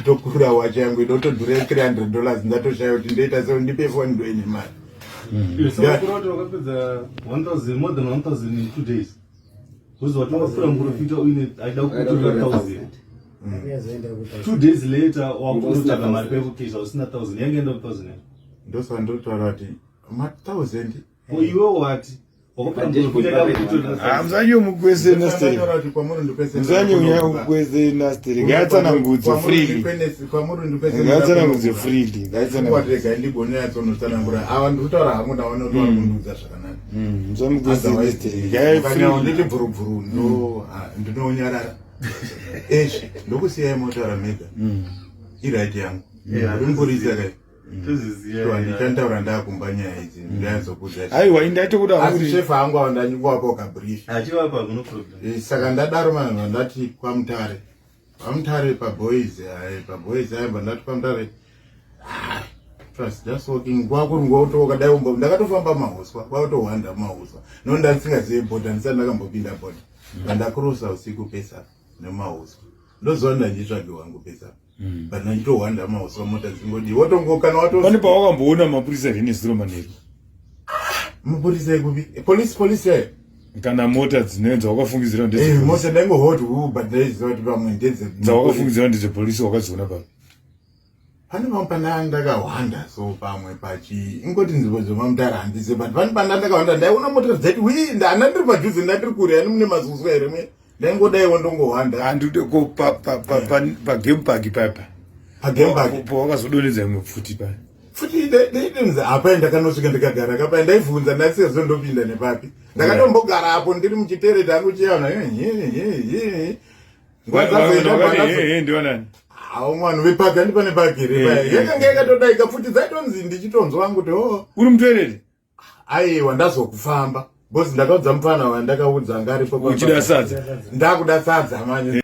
Ndatokurura wacha yangu inotodhura $300, ndatoshaya kuti ndoita sei, ndipe foni, ndoine mari. Wakapedza 1000, more than 1000 in 2 days, because wati wakapfuura muprofita uine aida kukutorera 1000. 2 days later wakunotsvaga mari pekukesha usina 1000, yange enda ku 1000. Ndosaka ndotaura kuti ma1000. Ko iwe wati wakapfuura muprofita aida kukutorera Ah, musanyo mukwese nasteri. Ndataura kuti kwamuri ndipese. Musanyo unyaya nasteri, ngaatsanangudze freely. Kwamuri ndipese. Ngaatsanangudze freely, ngaatsanangudze. Rega ndigone yatsonotsanangura. Ava ndikutaura hangu, ndaona kuti vari kundiudza zvakanaka. Musamukwese nasteri, ngai Kana freely. nditi bvurubvuru, ndo ndinonyarara ezvi, ndokusiyai motaura mega. Iright yangu, uri mupurisa kai? Tozviziva. Ndichantaura ndakumba nyaya idzi, ndinyatsokudza. Aiwa, indaitokuda. Asi shefa hangu ava ndanyingowapo kabrief. Achivapa kuno problem. Saka ndadaro vanhu vandati kwaMutare, kwaMutare paboys, hai, paboys aibva ndati kwaMutare. Ah, trust, just walking kwakuri ngotoka dai umbo ndakatofamba mahuswa, kwakutohwanda mahuswa, no, ndandisingazive bhodha, ndisati ndakambopinda bhodha. Vandakrosa usiku pesa nemahuswa, ndoziva ndanjitsvage wangu pesa, but ndachitohwanda mahuswa, mota dzingodi wotongo kana wato. Pane pawakamboona mapurisa here nezuro manheru? Mapurisa ekupi? Polisi, polisi yayo? Kana mota dzine dzawakafungidzira ndedze Mose ndaingohoti hu, but ndaiziva kuti pamwe ndedze Dzawakafungidzira ndedzepolisi, wakadziona papi? Pane pamwe pana ndakahwanda, so pamwe pachi ingoti nzvimbo dzemamutare handizi, but pane pana ndakahwanda, ndaiona mota dzaiti wi, ndana ndiri padhuze, ndandiri kure ani mune mazuswa here mwe, ndaingodaiwo ndongohwanda. Handide ko pagame park papa? Pagame park. Pawakazodonedza imwe pfuti pa? Futi ndaitonzi apai, ndakanosvika ndikagara kapai, ndaibvunza ndasiyazvo ndopinda nepapi. Ndakatombogara apo ndiri muchitereti hangu chiyana. Ndiwanani? Awo mwana vepaki, handi pane paki here? Yakanga yakatodaika pfuti dzaitonzi, ndichitonzwa wangu kuti o. Uri mutoireti? Aiwa, ndazokufamba because ndakaudza mufana wandakaudza anga aripo. Uchida sadza. Ndakuda sadza manje.